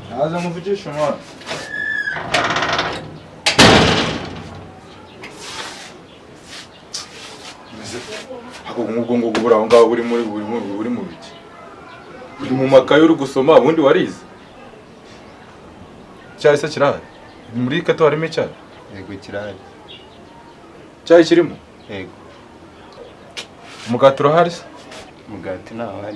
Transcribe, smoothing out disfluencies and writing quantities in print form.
Naza nkuvugishe umwana. Ubwo ngubwo buri aho ngaho buri muri buri mu buri mu biki? Uri mu makaye uri gusoma, ubundi warize? Icyayi se kirahari? Muri kato harimo icyayi? Yego, kirahari. Icyayi kirimo? Yego. Umugati urahari se? Umugati ntawuhari.